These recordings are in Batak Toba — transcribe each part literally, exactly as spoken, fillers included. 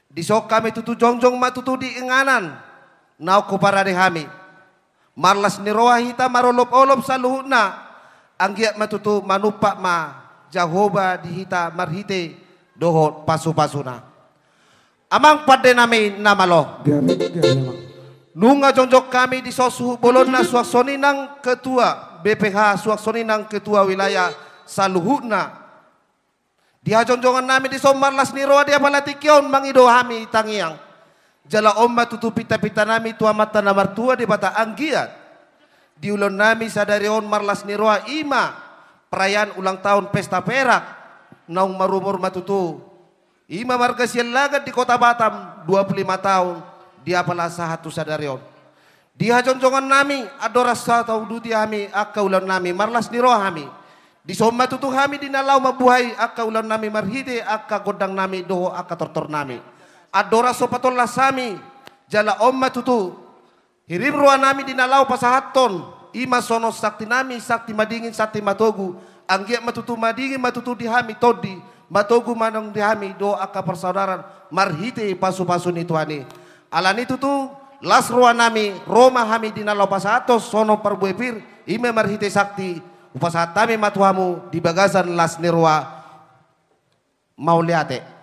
Dison hami tutu jongjong ma tutu di inganan naung huparade hami. Marlas ni roha hita marolopolop saluhutna, anggiat ma tutu manumpak ma Jahowa di hita marhite dohot pasupasuna. Amang pande nami na malo. Gabe, gabe, Amang. Nunga jongjong hami dison suhut bolonna suang songon i nang ketua B P H, suang songon i nang ketua wilayah saluhutna. Di hajongjongan nami dison marlas ni roha di apala tingki on mangido hami tangiang. Jala on ma tutu pintapinta nami tu Amanta na martua Debata anggiat di ulaon nami sadari on marlas ni roha i ma perayaan ulang tahun pesta perak naung marumur ma tutu i ma marga Siallagan di Kota Batam dua puluh lima tahun di apala sahat tu sadari on. Di hajongjongan nami andorang so tauduti hami angka ulaon nami marlas ni roha hami. Dison ma tutu hami di na laho mambuhai angka ulaon nami marhite angka gondang nami dohot angka tortor nami. Andorang so patolhas hami jala on ma tutu hirim roha nami di na laho pasahathon i ma songon sakti nami, sakti madingin, sakti matogu. Anggiat ma tutu madingin ma tutu di hami tondi, matogu ma nang di hami dohot angka parsaudaraan marhite pasupasu ni Tuhan i. Alani tutu las roha nami, ro ma hami di na laho pasahathon songon parbue pir i ma marhite sakti. Hupasahat hami ma tu hamu di bagasan las ni roha. Mauliate.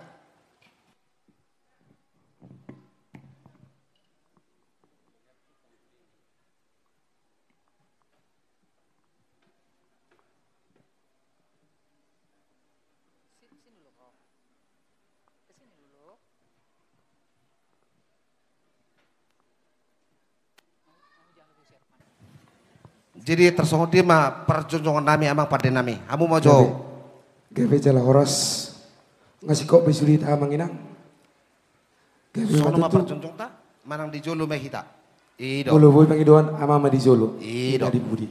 Jadi tarsongon dia ma parjongjongan nami, Amang pande nami. Hamu ma jo. Gabe, gabe jala horas. Nga singkop be sude hita, Amang Inang. Gabe. Songon ma tutu parjongjongta, manang di jolo ma hita? I do. Molo boi pangidoan, Amang ma di jolo. I do. Di pudi.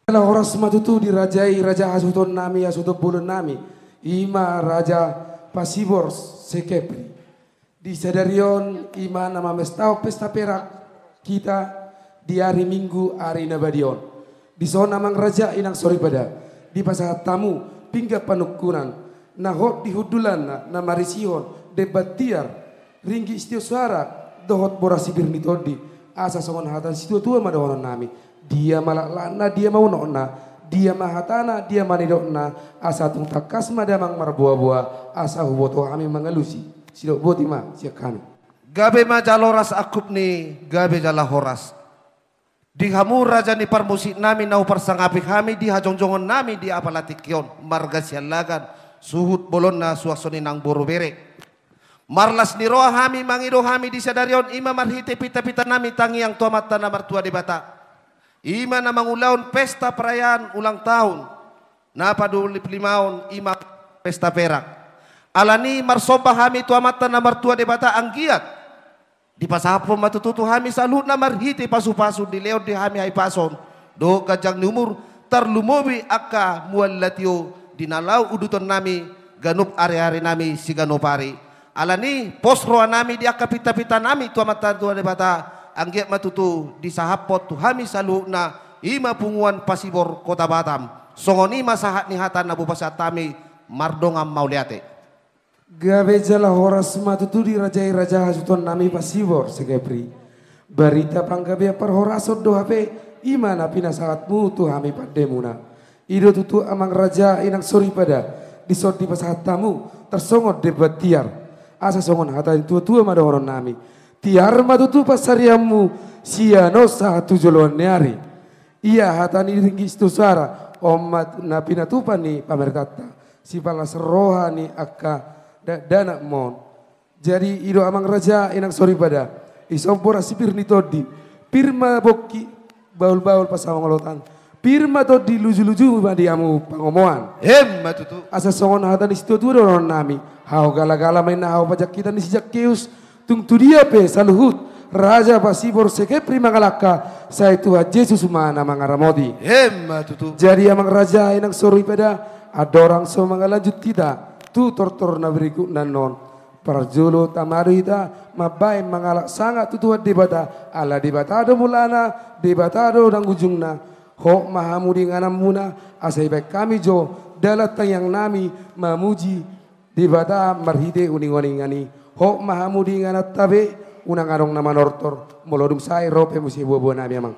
Jala horas ma tutu dirajai raja hasuhuton nami, hasuhuton bolon nami, i ma Raja Pasibor Sekepri. Di sadari on i ma na mamestahon pesta perak hita di ari Minggu, ari na badia on. Dison, Amang Raja, Inang soripada, dipasahat hamu pinggan panungkunan na hot di hundulanna na marisihon demban tiar, ringgit sitio soara dohot boras si pir ni tondi, asa songon hata ni situatua ma dohonon nami. Dia ma laklakna, dia ma unokna, dia ma hatana, dia ma nidokna, asa tung tangkas ma damang marboaboa, asa huboto hami mangalusi. Sidok boti ma sian hami. Gabe ma jala horas angkup ni, gabe jala horas. Di hamu raja ni parmusik nami na huparsangapi hami di hajongjongan nami di apala tingki on, marga Siallagan, suhut bolonna suang songon i nang boru bere. Marlas ni roha hami mangido hami di sadari on i ma marhite pintapinta nami tangiang tu Amanta na martua Debata, i ma na mangulahon pesta perayaan ulang tahun na padua puluh lima on, i ma pesta perak. Alani marsomba hami tu Amanta na martua Debata anggiat dipasahaphon ma tutu tu hami saluhutna marhite pasupasu, dilehon di hami hahipason dohot ganjang ni umur, tarlumobi angka mual latio di na laho uduton nami ganup ariari nami siganup ari. Alani pos roha nami di angka pintapinta nami tu Amanta na martua Debata, anggiat ma tutu disahaphon tu hami saluhutna, i ma punguan Pasibor Kota Batam. Songon i ma sahat ni hata na hupasahat hami, mardongan mauliate. Gabe jala horas ma tutu dirajai raja hasuhuton nami Pasibor Sekepri. Barita panggabean parhorason do hape i ma na pinasahatmu tu hami pandemuna. I do tutu, Amang Raja, Inang soripada, dison dipasahat hamu tarsongon demban tiar, asa songon hata ni situatua ma dohonon nami. Tiar ma tutu pansarianmu sian on sahat tu joloan ni ari. Ia hata ni ringgit sitio soara, on ma na pinatupa ni pamarentanta, sipalas roha ni angka dakdanak ma on. Jadi i do, Amang Raja, Inang soripada, dison boras si pir ni tondi, pir ma bongki, bahulbahul pansamangolotan, pir ma tondi, lujuluju ma di hamu pangomoan. Emma tutu. Asa songon hata ni situatua dohonon nami, hau galagala ma inna hau pajangkitan ni si Zakkeus, tung tu dia pe saluhut raja Pasibor Sekepri mangalangka, sai Tuhan Jesus ma na mangaramoti. Emma tutu. Jadi, Amang Raja, Inang soripada, andorang so mangalanjut hita tu tortor na berikutna annon, parjolo tama do hita mambahen mangalap sangap tu Tuhan Debata, ala Debata do mulana, Debata do nang ujungna. Hot ma hamu di ingananmuna, Asa dibaen hami jo dalan tangiangnami mamuji Debata marhite uninguningan i. Hot ma hamu di ingananta be, unang adong na manortor, molo dung sae ro pe muse buabuanami, Amang.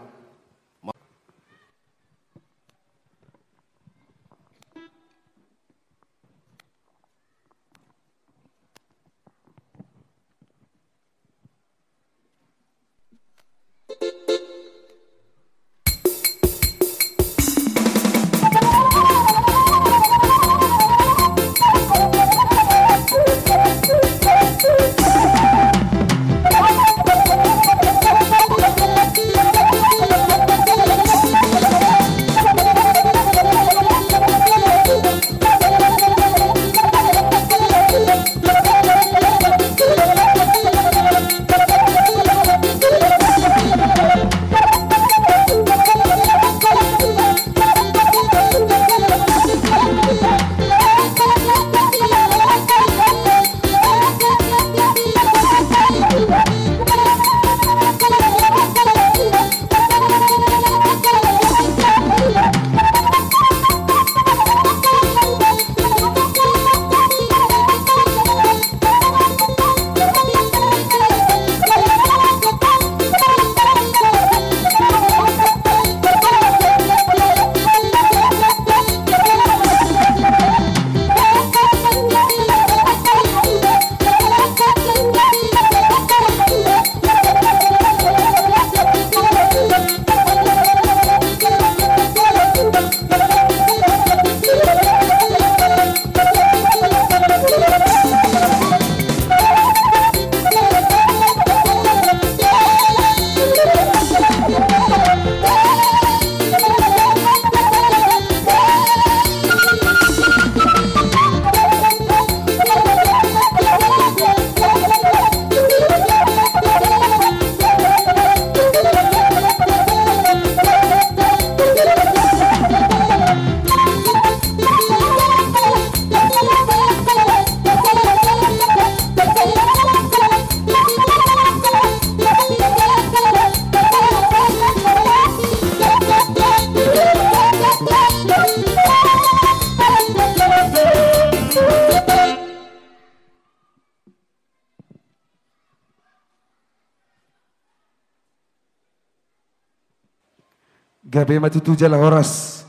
Gabe ma tutu jala horas.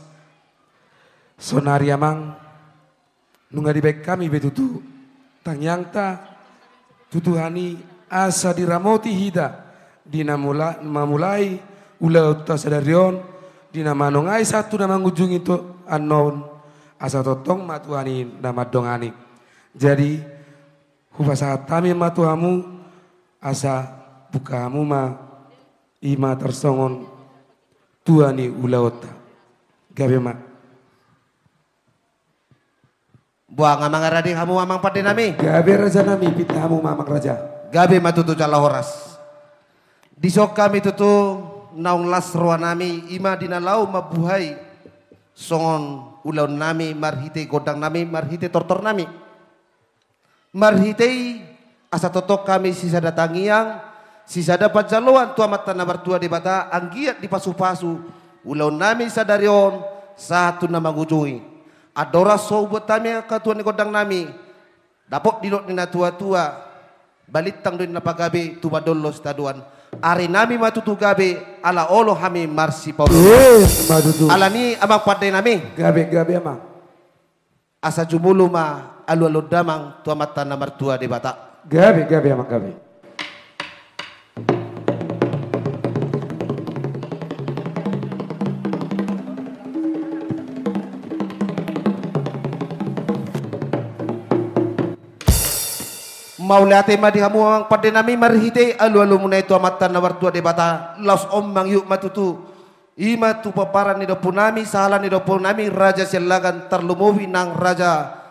Saonari, Amang, nunga dibaen hami be tutu tangiangta tu Tuhan i, asa diramoti hita di na mula-, mamulai ulaonta sadari on, di na manongai sahat tu na mangujungi tu annon, asa tongtong ma Tuhan i na mandongani. Jadi, hupasahat hami ma tu hamu, asa buka hamu ma i ma tarsongon tua ni ulaonta. Gabe ma. Boa, nga mangarade hamu, Amang pandenami? Gabe, rajanami, pinta hamu ma, Amang raja. Gabe ma tutu jala horas. Dison hami tutu naung las rohanami, i ma di na laho mambuhai songon ulaonnami, marhite gondangnami, marhite tortornami. Marhite i asa tongtong hami sisada tangiang, sisada panjaloan tu Amanta na martua Debata, anggiat dipasupasu ulaonnami sadari on sahat tu na mangujungi. Andorang so hubuat hami angka tua ni gondangnami, dapot didok ni na tuatua, balintang do i na pagabe, tuba do ulos tadoan. Arinami ma tutu gabe, ala olo hami marsipaoloan. Eh, ma tutu. Alani, Amang pandenami. Gabe, gabe, Amang. Asa jumolo ma alualuhon damang tu Amanta na martua Debata. Gabe, gabe, Amang, gabe. Mauliate ma di hamu, Amang pandenami, marhite alualuhonmuna i tu Amanta na martua Debata. Laos on mangihuthon ma tutu, i ma tu pomparan ni da ompunami, sahala ni da ompunami Raja Siallagan, tarlumobi nang Raja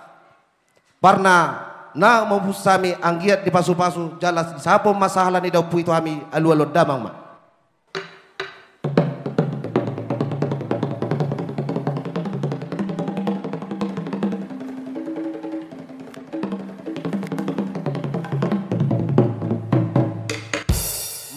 Parna na mamusus hami, anggiat dipasupasu jala disahapon ma sahala ni da ompu i tu hami alualuhon damang ma.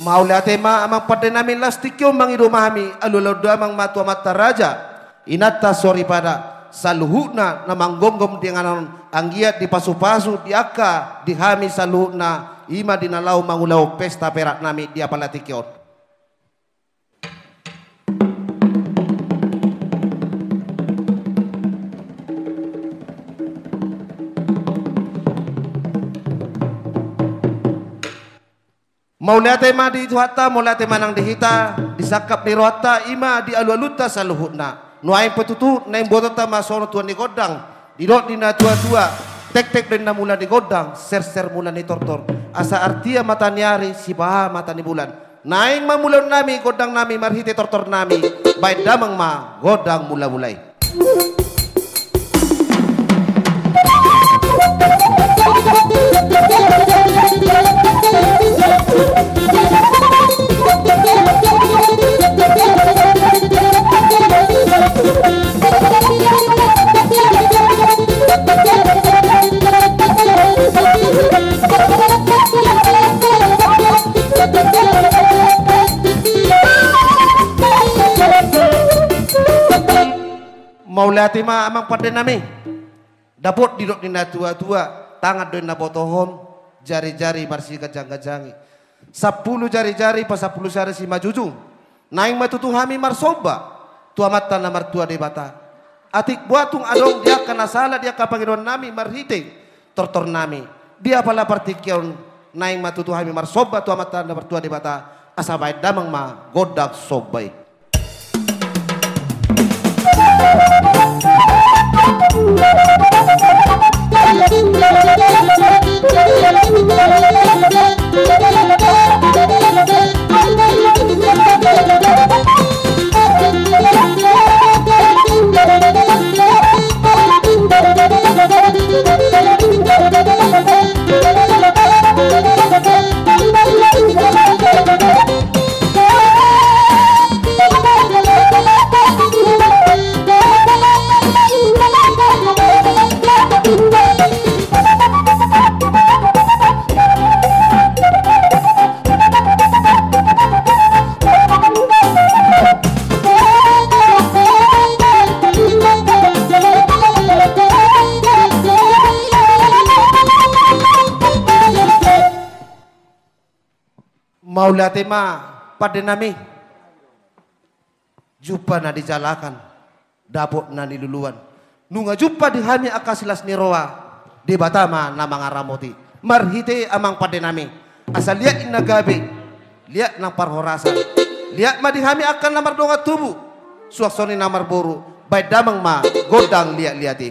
Mauliate ma, Amang pandenami, laos tingki on mangido ma hami alualuhon damang ma tu amanta raja. inanta soripada, saluhutna na manggomgom di inganan on, anggiat dipasupasu di angka di hami saluhutna, i ma di na laho mangulahon pesta perak nami di apala tingki on. Mauliate ma di Tuhanta, mauliate ma nang di hita, di sangkap ni rohanta, i ma di alualunta saluhutna. Nuaeng pe tutu, naeng boatonta ma songon tuan ni gondang, didok ni na tuatua, tektek do inna mula ni gondang, serser mula ni tortor. Asa artia mata ni ari, sipaha mata ni bulan. Naeng ma mulaon nami gondang nami marhite tortor nami, baen damang ma gondang mulamula i. Mauliate ma amang pande nami. Dapot didok ni na tuatua, tangan do inna botohon, jarijari marsiganjangganjangi. Sampulu jarijari pasampulu sada simanjujung. Naeng ma tutu hami marsomba tu Amanta na martua Debata. Atik boa tung adong di angka na sala di angka pangidoan nami marhite tortor nami di apala partingkian on, naeng ma tutu hami marsomba tu Amanta na martua Debata, asa baen damang ma gondang somba i. Mauliate ma pande nami. Jumpa na dijalakan, dapot na niluluan. Nunga jumpa di hami angka silas ni roha, Debata ma na mangaramoti. Marhite amang pande nami, asa liat inna gabe, liat nang parhorasan. Liat ma di hami angka na mardongan tubu, suang songon i na marboru, baen damang ma gondang liatliat i.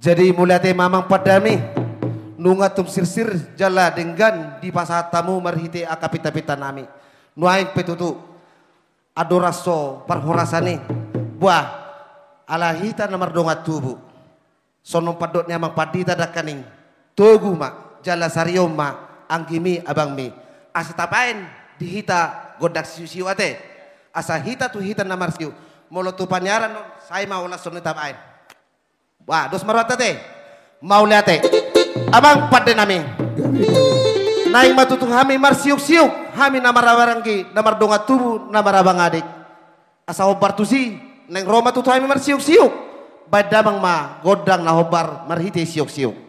Jadi mauliate ma amang pande nami, nunga tum sirsir jala denggan dipasahat hamu marhite angka pintapinta nami. Nuaeng pe tutu, andorang so parhorasan i, buah, ala hita na mardongan tubu. Songon pandok ni amang pandita dangkaning, togu ma jala sarion ma anggimi abangmi, asa tabaen di hita gondang siuksiuk ate. Asa hita tu hita na marsiuk. Molo tu paniaran on, sai ma olas songon i tabaen. Wah, dos ma rohanta ate. Mauliate. Amang pande nami. Naeng ma tutu hami marsiuksiuk, hami na marhahamaranggi, na mardongan tubu, na marhahamaranggi. Asa hombar tusi, naeng ro ma tutu hami marsiuksiuk. Baen damang ma gondang na hombar marhite siuksiuk.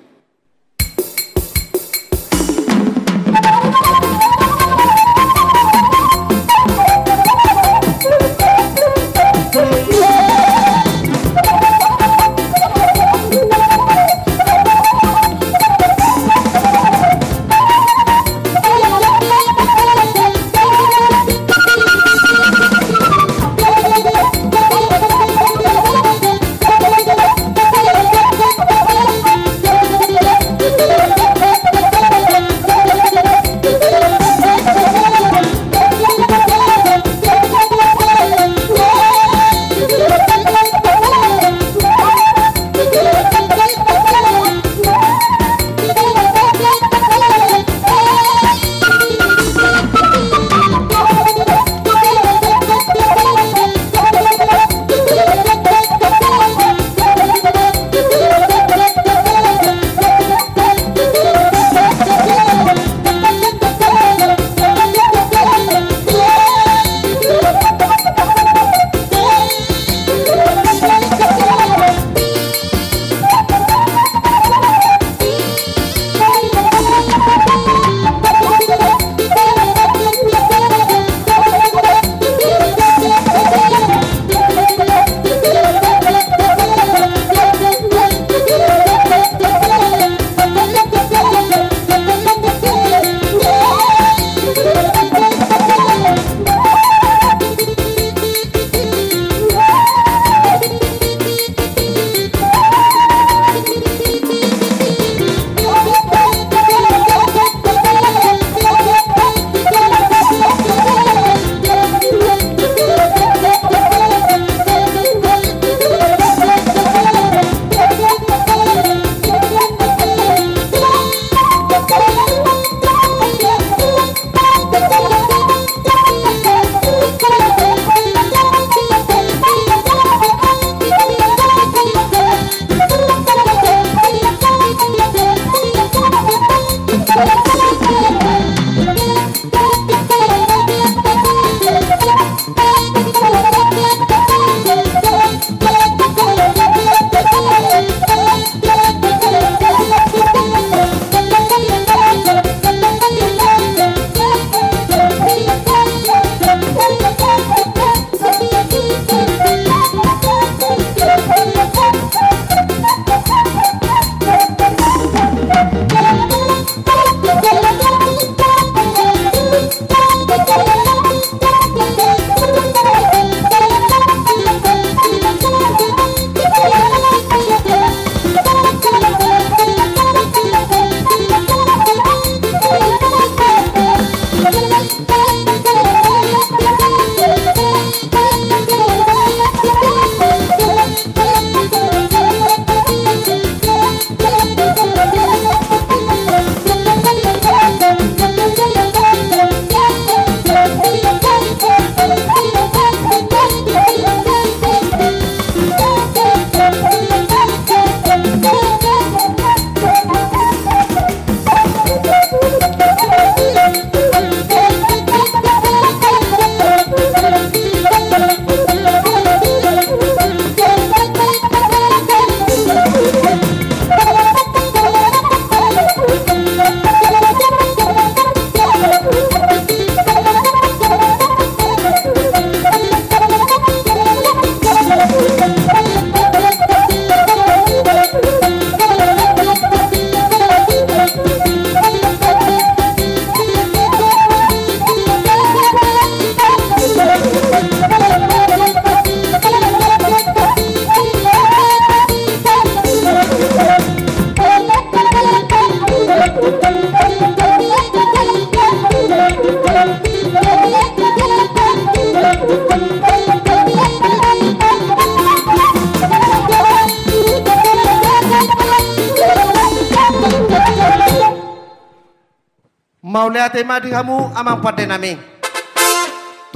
Mauliate ma di hamu amang pande nami.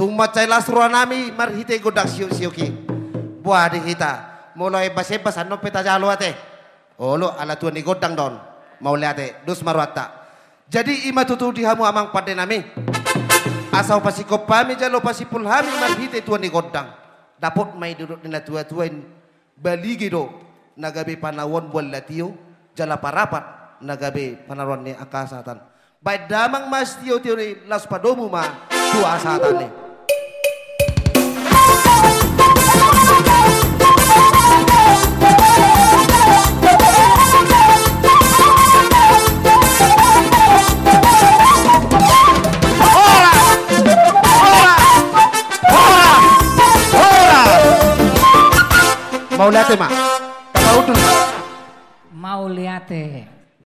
Tung mansai las roha nami marhite gondang siok-siok i. Boha di hita, molo embas-embas annon pe tajalo ate. Olo, ala tua ni gondang do on. Mauliate, dos ma rohanta. Jadi i ma tutu di hamu amang pande nami. Asa hupasingkop hami jala hupasimpul hami marhite tua ni gondang. Dapot ma i didok ni na tua-tua i, balige do na gabe panauon buan latio, jala parapat na gabe panaruan ni angka hasahatan. Baen damang ma sitio-tio ni laos padomu ma tu hasahatan i. Horas! Horas! Horas! Horas! Mauliate ma. Tapaudun. Mauliate.